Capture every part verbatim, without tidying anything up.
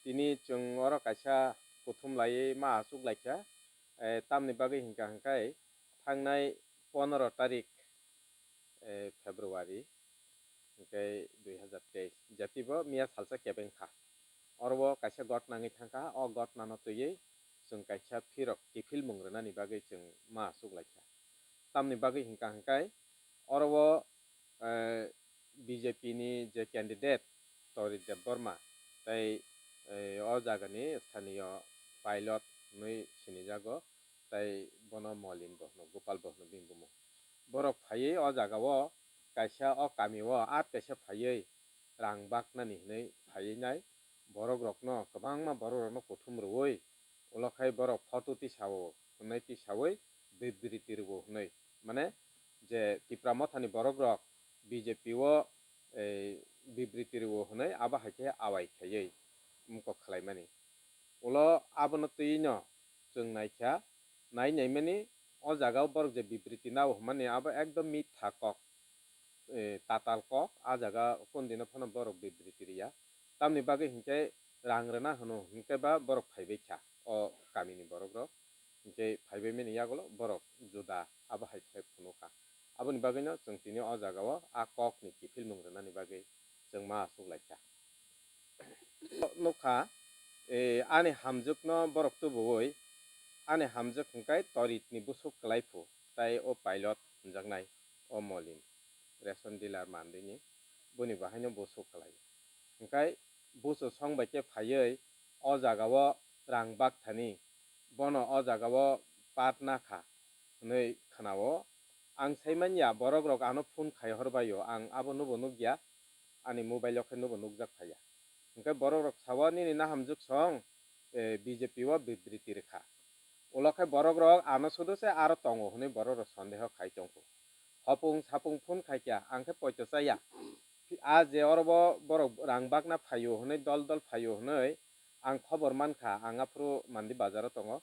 Tini chwng oro kaisa kuthum laiwi ma achuk laikha, eh, tamni bagwi hinkha hinkhai thangnai pondro tarik, eh, February, hinkhe dui hazar teis, jatibo miya salsa kebeng kha. Oro o kaisa gotna wngwi thangkha, o gotnano twiwi chwng kaisa phirok kiphilmung rwnani bagwi chwng ma achuk laikha. Tamni bagwi hinkha hinkhai oro o, eh, B J P ni je candidate Torit Debbarma tei, eh, o jagani sthaniyo pilot hwnwi sinijago, tei bono Molin bo hwno, Gopal bo hwno bini bumung. Borok phaiwi o jagao kaisa o kamio at kaisa phaiwi rang baknani hwnwi phaiwi nai, borok rokno kwbangma borok rokno kuthum rwui ulo khai borok photo tisao hwnwi tisaui bibriti rwo hwnwi, mane je Tipra Mothani borok rok B J P o, eh, bibriti rwo hwnwi abo hai khe awai khaiwi mokol khlaimani. Ulo abono twiwi no chwng naikha, nai naimani o jagao borok je bibriti nao hwnmani abo ekdom mitha kok, eh, tatal kok, a jaga kundino phano borok bibriti riya. Tamni bagwi hinkhe rang rwna hwno hinkhe ba borok phaibai kha o kamini borok rok. Hinkhe phaibai mani yagulo borok juda abo hai khe phunukha. Aboni bagwino chwng tini o jagao a kokni kiphilmung rwnani bagwi chwng ma achuk laikha. Nukha, eh, ani hamjwkno borok tubuwi, ani hamjwk hwnkhe Toritni busuk kwlai phu, tai o pilot hwnjaknai, o Molin, ration dealer mandwini, boni bahaino busuk kwlai. Hwnkhe busu song bai khe phaiwi o jagao rang bakthani, bono o jagao part nakha hwnwi khwnao. Ang sai manya, borok rok ano phone khai hor bai o, ang abo nubo nukya, ani mobile o khe nubo nukjak phaiya. Hwnkhe borok rok sao, "Nini nahamjwk song, eh, B J P o bibriti rwkha." Ulo khe borok rok ano sudu se aro tongo hwnwi borok rok sondeho khai tongkho. Hopung sapung phone khaikha, ang khe poito chaya. A je oro bo borok rang bakna phaio hwnwi, dol dol phaio hwnwi ang khobor mankha, ang aphuru Mandi bazaro tongo.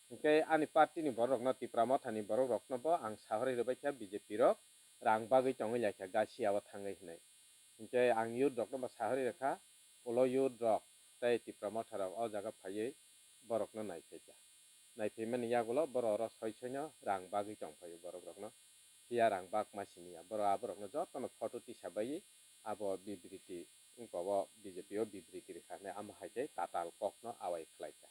Hinkhe ani party ni borok rokno, Tipra Mothani borok rokno bo ang sahori rwbaikha, B J P rok rang bagwi tongwi laikha Gasia o thangwi hwnwi. Hinkhe ang youth rokno bo sahori rwkha, ulo youth rok tei Tipra Motha rok o jaga phaiwi borokno naiphaikha. Naiphaimani yagulo borok oro soi soino rang bagwi tongphaio borok rokno. Phiya rang bak ma siniya. Borok aborokno jotono photo tisabaiwi abo bibriti wngkha, o B J P o bibriti rwkha hwnwi, amo hai khe tatal kokno awai khlaikha.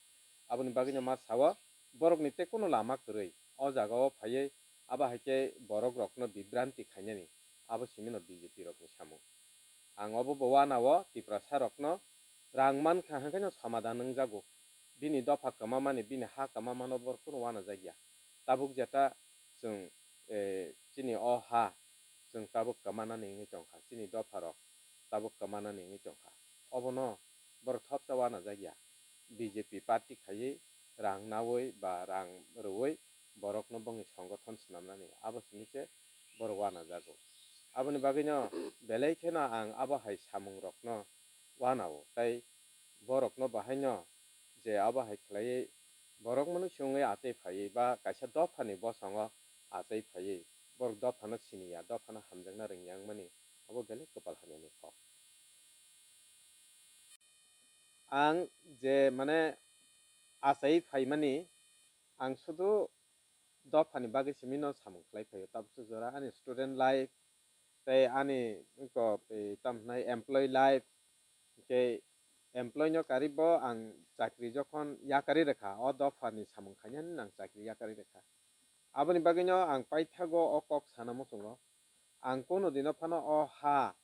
Aboni bagwino ma sao, borokni tei kono lama kwrwi o jagao phaiwi abo hai khe borok rokno bibranti khainani, abo simino B J P rokni samung. Ang obo bo wanao Tiprasa rokno rang mankha hwnkhe no somadan wngjago. Bini dopha kwmamani, bini ha kwmamano borok kunu wanajakya. Tabuk jeta chwng, eh, chini o ha chwng tabuk kwmanani wngwi tongkha, chini dopha rok tabuk kwmanani wngwi tongkha. Obono borok thopsa wanajakya. B J P party khaiwi rang nawi ba rang rwui borokno bongni songothon swnamnani, abo simi se borok wanajago. Aboni bagwino belai kheno ang abo hai samungrokno wanao, tei borokno bahaino je abo hai khlaiwi borok mwnwi se wngwi achai phaiwi ba kaisa dophani bosongo achai phaiwi borok dophano siniya, dophano hamjakna rwngya wngmani, abo belai kwpal hamyani kok. Ang je, mane, achai phaimani, ang sudu dophani bagwi simi no samung khlai phaio. Tabukhe jora ani student life tei ani ko, eh, tamo hwnai employee life, tei employee no karwi bo ang chakri jokhon yakarwi rwkha, o dophani samung khainani ang chakri yakarwi rwkha. Aboni bagwino ang paithago o kok sana muchungo. Ang kono dino phano o ha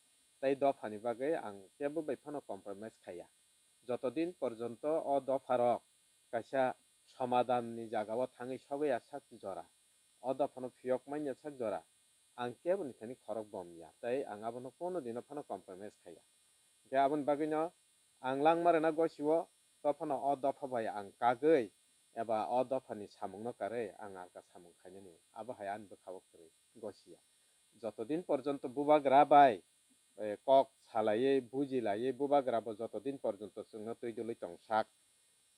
tei dophani bagwi ang kebo bai phano compromise khaiya. Joto din porjonto o dopharok kaisa somadanni jagao thangwi sogwi ya sak jora, o dophano phiyok manya sak jora, ang keboni thani khorok bom ya, tei ang abono kono dino phano compromise khaiya. Hwnkhe aboni bagwino ang langma rwna gosio, dophano o dopha bai ang kagwi eba o dophani samungno karwi ang alka samung khainani, abo hai ani bwkhao kwrwi gosiya. Joto din porjonto bubagra bai, eh, kok salaiwi, bujilaiwi, bubagra bo joto din porjonto chwngno twi dwlwi tongsak,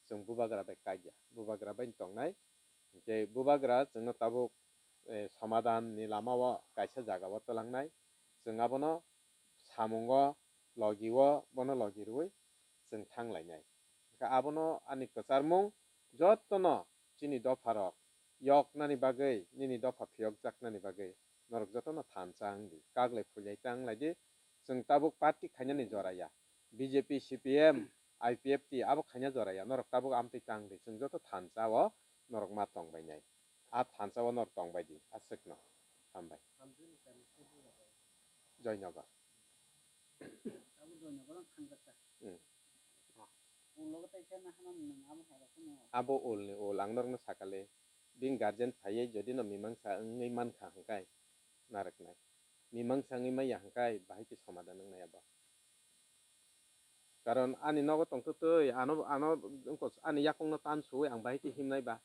chwng bubagra bai kagya, bubagra bai tongnai. Hinkhe bubagra chwngno tabuk, eh, somadan ni lamao kaisa jagao twlangnai, chwng abono samungo, logio, bono logi rwui chwng thang lainai. Abono ani kwcharmung jotono chini dopharok yoknani bagwi, nini dopha phiyokjaknani bagwi norok jotono thansa wng di, kaglai phuilai ta wng lai di. Chwng tabuk party khainani jora ya, B J P, C P M, I P F T abo khaina jora ya, norok tabuk amtwi ta wng di, chwng joto thansa o norok ma tong bainai. A thansa o norok tong bai di, aswkno. Hambai. Joynagar. Hmm. Abo ulni ul, ang norokno sakale, bini guardian phaiwi jodi no mimangsa wngwi mankha hwnkhe narwknai. Mimangsa wngwi manya hwnkhe bahai khe somadan wngnai abo. Karon ani nogo tongtwtwi ano, ano wngkha ani yakungno tan suwi ang bahai khe himnai ba.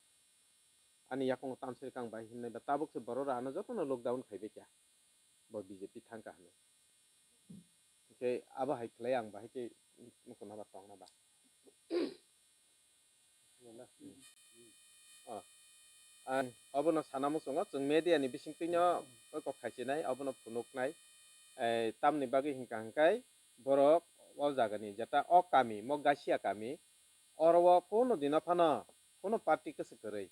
Ani yakungno tan suri khe ang bahai himnai ba. Tabuk se borok rok ano jotono lockdown khaibai kha. Bo B J P thangkha hwnwi. Hwnkhe abo hai khlai ang bahai khe nukuna ba tongna ba. Oh. Ang obono sana muchungo, chwng media ni bisingtwino kok khaisinai, obono phunuknai. Eh, tamni bagwi hwnkha hwnkhe borok o jagani jeta o kami, mo Gasia kami, oro o kuno dino phano kuno party kwswk kwrwi.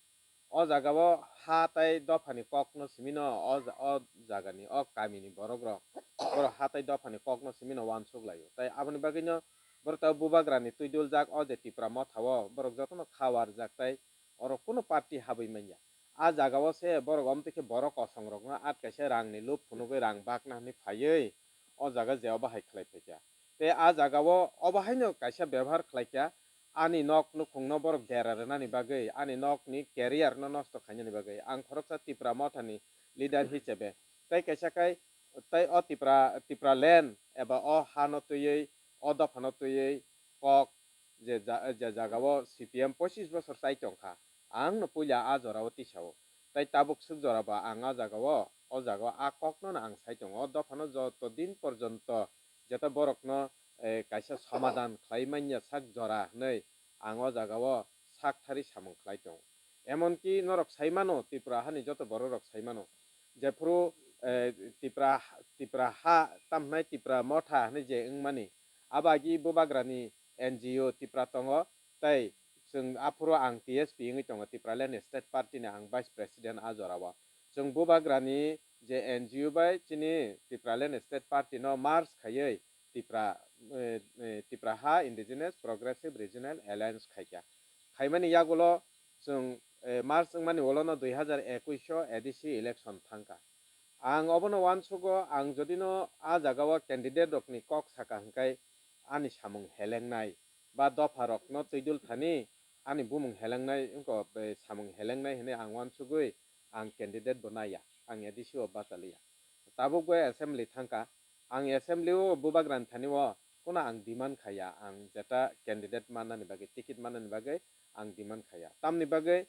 O jaga o ha tai dophani kokno simino o ja-, o jagani, o kamini borok rok, borok ha tai dophani kokno simino uansuk laio. Tai aboni bagwino borok ta bubagrani twi duljak, o je Tipra motha o borok jotono kha warjak, tai oro kuno party habwi manya. A jaga o se borok omtwi khe borok kosong rokno at kaisa rangni lob phunugwi rang bakna hwnwi phaiwi o jaga je obo hai khlai phaikha. Tei a jaga o obo haino kaisa bebohar khlaikha, ani nok nukhungno borok dera rwnani bagwi, ani nokni career no nosto khainani bagwi. Ang khoroksa Tipra mothani leader hisabe, tei kaisa kai, tei o Tipra, Tipra land eba o hano twiwi, o dophano twiwi kok je ja-, je jagao C P M pochis bosor chai tongkha, ang no puila a jorao tisao. Tai tabuk swk jora ba ang a jagao, o jagao a kokno no ang sai tongo. O dophano joto din porjonto jeta borokno, eh, kaisa somadan khlai manya sak jora hwnwi ang o jagao sak thari samung khlai tongo. Emonki norok sai mano, Tripura hani joto borok rok sai mano, jephuru, eh, Tipra, Tipra ha tamhnai Tipra motha hwnwi je wngmani, abo agi bubagrani N G O Tipra tongo, tei chwng aphuru ang T S P wngwi tongo, Tipraland State Party ni ang Vice President a jorao. Chwng bubagrani je N G O bai chini Tipraland State Party no merge khaiwi Tipra, eh, eh, Tipra ha Indigenous Progressive Regional Alliance khaikha. Khaimani yagulo chwng, eh, merge wngmani ulono dui hazar ekush o A D C election thangkha. Ang obono uansugo, ang jodino a jagao candidate rokni kok saka hwnkhe ani samung helengnai, ba dopha rokno twidul thani ani bumung helengnai, wngkha, eh, samung helengnai hwnwi ang uansugwi ang candidate bo naiya, ang A D C o bachaliya. Tabuk bo assembly thangkha, ang assembly o bubagrani thani o kuno ang demand khaiya, ang jeta candidate mannani bagwi, ticket mannani bagwi ang demand khaiya. Tamni bagwi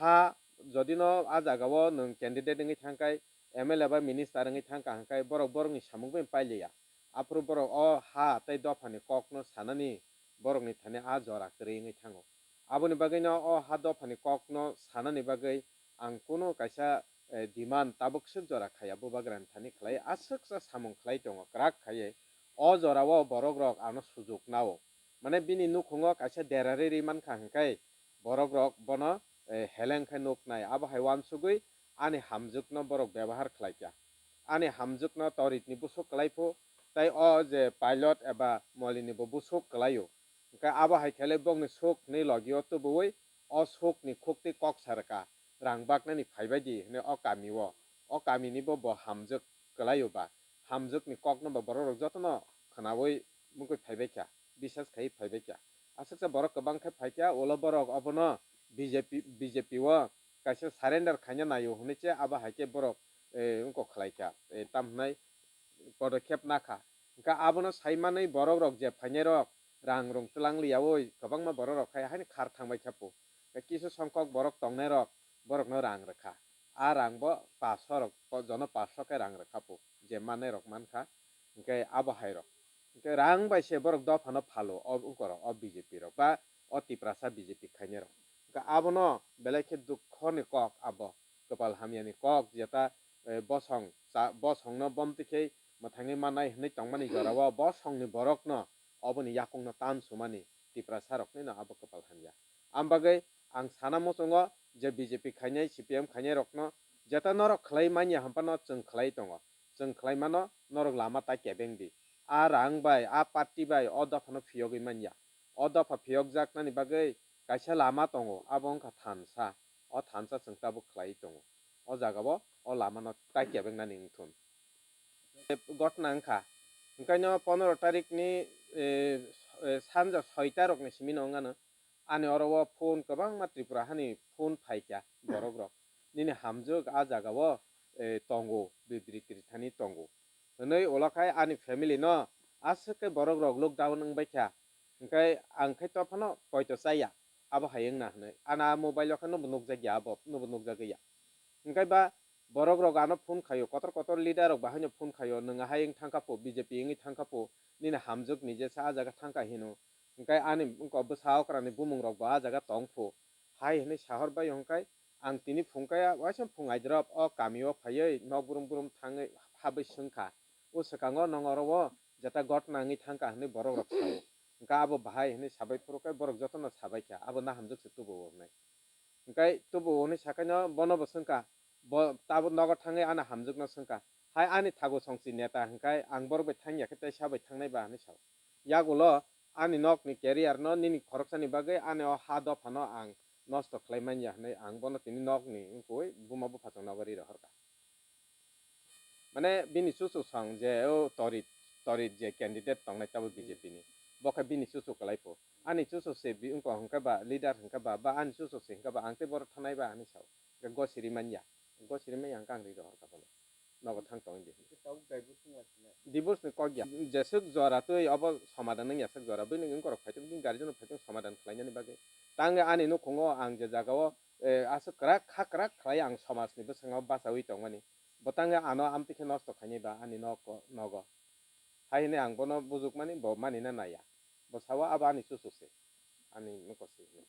ha jodino a jagao nwng candidate wngwi thangkhai, M L A ba minister wngwi thangkha hwnkhe borok borokni samung bai pailiya. Aphuru borok o ha tei dophani kokno sanani borokni thani a jora kwrwi wngwi thango. Aboni bagwino o ha dophani kokno sanani bagwi ang kunu kaisa, eh, demand tabuk swk jora khaiya, bubagrani thani khlai aswksa samung khlai tongo, kwrak khaiwi o jorao borok rok ano sujuk nao. Mane bini nukhungo kaisa dera riri mankha hwnkhe borok rok bono, eh, heleng khe nuknai, abo hai uansugwi ani hamjwkno borok bebahar khlaikha. Ani hamjwkno toritni busuk kwlai phu, tei o je pilot eba molini bo busuk kwlaio. Hwnkhe abo hai khe bokni suk hwnwi logio tubuwi o sukni khukti kok sa rwkha, rang baknani phaibai di hwnwi o kamio. O kamini bo, bo hamjwk kwlaio ba, hamjwkni kokno bo borok rok jotono khwnaui mungwi phaibai kha, bisas khaiwi phaibai kha. Aswksa borok kwbang khe phai kha, ulo borok obono B J P, B J P o kaisa surrender khaina naio hwnwi se abo hai khe borok, eh, wngkok khlai kha, eh, tam hwnai podokhep nakha. Hwnkhe abono sai manwi borok rok je phainai rok rang rung twlang liyaui kwbangma borok rok khai haino khar thangbai kha pu. Tei kisa songkok borok tongnai rok borokno rang rwkha. A rang bo paso rok, jono paso khe rang rwkha pu, je mannai rok mankha. Hwnkhe abo hai rok. Hwnkhe rang bai se borok dophano phalo, o wngkorok, o B J P rok ba o Tiprasa B J P khainai rok. Hwnkhe abono belai khe dukhoni kok abo. Kwpal hamyani kok jeta, eh, bosong cha-, bosongno bomtwi khe mwthangwi mannai hwnwi tongmani jorao bosongni borokno oboni yakungno tan sumani Tiprasa rokni no abo kwpal hamya. Am bagwi ang sana muchungo je B J P khainai, C P M khainai rokno jeta norok khlai manya hampano chwng khlai tongo. Chwng khlai mano norok lama tai kebeng di. A rang bai, a party bai o dophano phiyogwi manya. O dopha phiyokjaknani bagwi kaisa lama tongo, abo wngkha thansa. O thansa chwng tabuk khlai tongo. O jagao o lamano tai kebengnani wngthun. Gotna wngkha. Hwnkhaino pondro tarikni, eh, eh, sanja soita rokni simi no wngano. Ani oro o phone kwbangma Tripura hani phone phaikha borok rok. Nini hamjwk a jagao, eh, tongo, bibri tiri thani tongo. Hwnwi ulo khai ani family no aswk khe borok rok lockdown wngbaikha. Hwnkhe ang khe tophano poito chaya, abo hai wngna hwnwi. Ana mobile o khe nobo nukjakya abo, nobo nukjagwi ya. Hwnkhe ba borok rok ano phone khaio, kotor kotor leader rok bahaino phone khaio, nwng ahai wng thangkha pho, B J P wngwi thangkha pho, nini hamjwk ni jesa a jaga thangkha hino. Hwnkhe ani wngkha bwsa okrani bumung rok bo a jaga tong pho. Hai hwnwi sahor bai hwnkhe ang tini phung khe waisa phung aidrop o kami o phaiwi nok brum brum thangwi habwi swngkha. O swkango nong oro o jeta gotna wngwi thangkha hwnwi borok rok sao. Hwnkhe abo bahai hwnwi sabai phuru khe borok jotono sabaikha, abo nahamjwk se tubu-o hwnwi. Hwnkhe tubu-o hwnwi sakaino bono bo swngkha, bo tabuk nogo thangwi ani hamjwkno swngkha, "Hai ani thago songchi neta hwnkhe ang borok bai thangya khe teisa bai thangnai ba?" hwnwi sao. Yagulo ani nokni career no nini khoroksani bagwi ani o ha dophano ang nosto khlai manya hwnwi ang bono tini nokni wngkui buma buphachwng nogo ri rohorkha. Mane bini chuchuk song je o torit, torit je candidate tongnai tabuk B J P ni, bo khe bini chuchuk kwlai pho. Ani chuchuk se bi wngkha hwnkhe ba leader hwnkhe ba, ba ani chuchuk se hwnkhe ba ang tei borok thanai ba hinwi sao. Hwnkhe gosiri manya, gosiri manya hwnkhe ang ri rohorkha bono. Nogo thang tong di. Tabuk divorce wng lai sini. Divorce ni kok ya. Jeswk jora twi obo somadan wng ya swk jora. Bini wngkorok phaitung, bini guardian phaitung somadan khlainani bagwi. Tangwi ani nukhungo ang je jagao, eh, aswk kwrak, kha kwrak khlai ang somajni bwskango bachaui tongmani. Bo tangwi ano amtwi khe nosto khainai ba ani nok, nogo. Hai hwnwi ang bono bujukmani bo manina naiya. Bo sao abo ani chuchuk se. Ani nuko se hwnwi.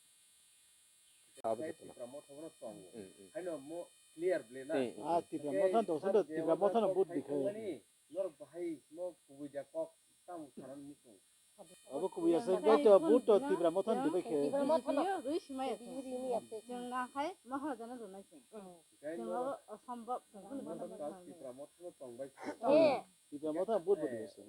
Abo Tei jotono. Tipra motha bono tongo. Mm, mm. Haino mo clear ble na. Mm, mm. Ah, Tipra motha dosonda, Tipra motha no vote dikhai. Mani norok bahai mo kubui da kok tam sanan muchung. Abo kubui asa, vote to, vote to Tipra motha no dibai khe. Tipra motha no. Rui simai. Chwng na khai mahal jana rwnai chwng. Chwng abo asambab chwng. Tipra motha no tongbai. Eh. Tipra motha vote bo dibai se.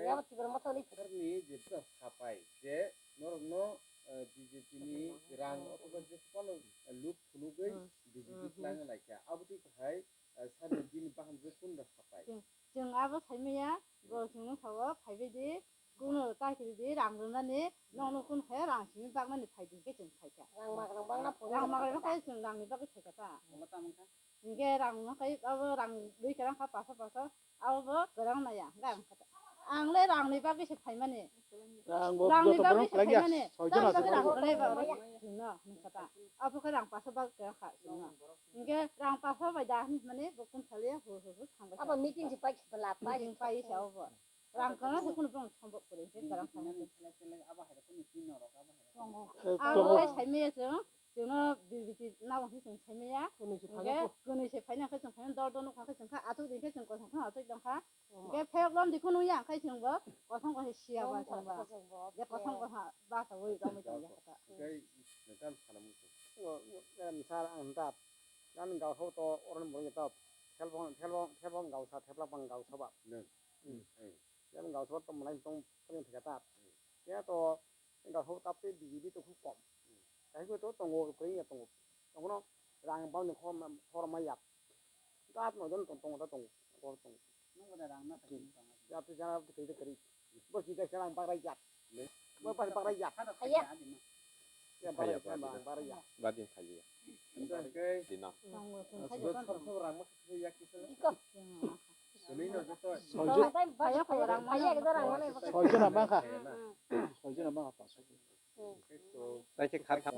Yabo Tipra motha ni. Ni je sapai je norokno, eh, B J P ni rang othoba je kono, eh, loot phunugwi B J P khlaina laikha. Abotwi hai, eh, sani bini bahan je kun da sapai. Chwng, chwng abo saimaya, bo chwngno sao phaibai di, kuno ta kiri di, rang rwnani, nokno kun khe rang simi bakmani phai di khe chwng phaikha. Rang magrang bakna phunuk. Rang magrang khe chwng rangni bagwi phaikha ta. Hinkhe rang no khai abo rang rwi kwrang kha paso paso abo bo kwrang maya hinkhe ang kha ta. Ang le rang ni bagwi se phaimani. Rang bo rang ni joto bagwi borok se khlai ya, phaimani. Soi jona se rang khlai ba oro chwngno hinkha ta. Abo khe rang paso bagwi kwrang kha chwngno. Hinkhe rang paso bai da hinmani bo kun sali ya hu hu hu thang bai. Abo meeting se pai bla pai. Meeting pai se abo bo. Rang kwrang se kunu bong sombok kwrwi se kwrang thang. Eh, ang tongo. Lai saimaya chwng. Chwngno bibiti nabo khe chwng saimaya. Kwnwi se phaina khe chwng phaina dol dol nukha khe chwng kha achuk di khe chwng kothong kothong achuk tong kha. Hwnkhe phek lom di khunu ya khai chwng bo kothong kothong siya ba chwng ba. Je kothong kothong ba sa wi romwi tong ya kha. Hwnkhe nokam sana muchung. Sar ang da. Nan gau ho to oron bong to. Thelbong thelbong thelbong gau sa theplak bang gau sa ba. Nang. Hmm. Yang gau sa to mlai tong pring thika ta. Ya to Gahok tapte B J P to khub kom. Kaisa to tongo, kwrwngya tongo. Tongo no rang bang ni khorma, khorma yak. Gat no jon tong, tongo ta tongo. Tongo, tongo. Nung da rang na ta tongo. Ya to jana to kri kri. Bo ki kaisa rang bagrai yak. Bo pas bagrai yak. Haya. Ya bagrai yak, bagrai yak. Badin khaji ya. Dina. Iko. Soijon, soijon abang kha. Soijon abang kha, paso. Tei khe kha thang.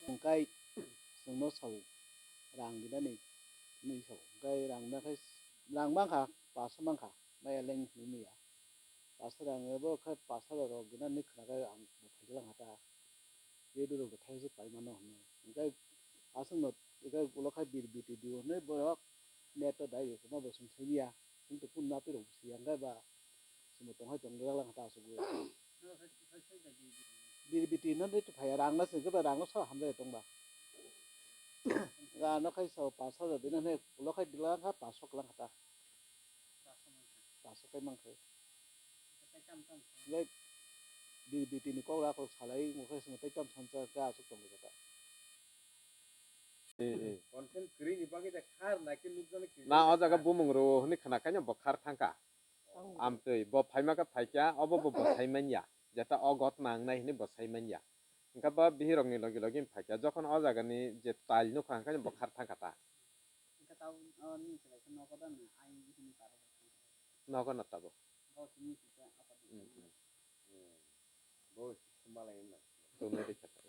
Hwnkhe chwngno sao, rang dinani hinwi sao. Hwnkhe rang nakhai, rang mankha, paso mankha, maya leng hinwi maya. Paso rang bo khe paso rok dinani khna khe ang bo phaikhe lang hata. Tei borok bo thaisa pai mano hwnwi. Hwnkhe aswkno tei ulo khe bir biti dio hwnwi borok net o dai rwkhe ma bo chwng saimanya. Tini to phone na pirok si yang ba. Simo tong hai tong rak lang ta asuk. Biri biti no de phai rang na se ba rang no sa ham de tong ba. Ga no khai sa pas hajar din ne lo khai dilang kha pas sok lang ta. Pas sok kai mang khai. Lai biri biti ni kok ra kok salai mo khai simo tai tam sansa ga asuk tong ta. Content kwrwi ni bagwi da khar na khe nukjani kwrwi. Na o jaga bumung rwo hwnwi khna khaino bo khar thangkha. Amtwi bo phaima khe phaikha, obo bo bwsai manya. Jeta o got nangnai hwnwi bwsai manya. Hwnkhe bo bihirokni logi logi phaikha. Jokhon o jagani je tail nukha hwnkhe bo khar thangkha ta. Hwnkhe tao, o, ni se bai khe nogo da na, ai hwnwi paro. Nogo na tabo. Bo se ni se apa di. Mm, mm. Bo se malai na. Tumedi khe ta.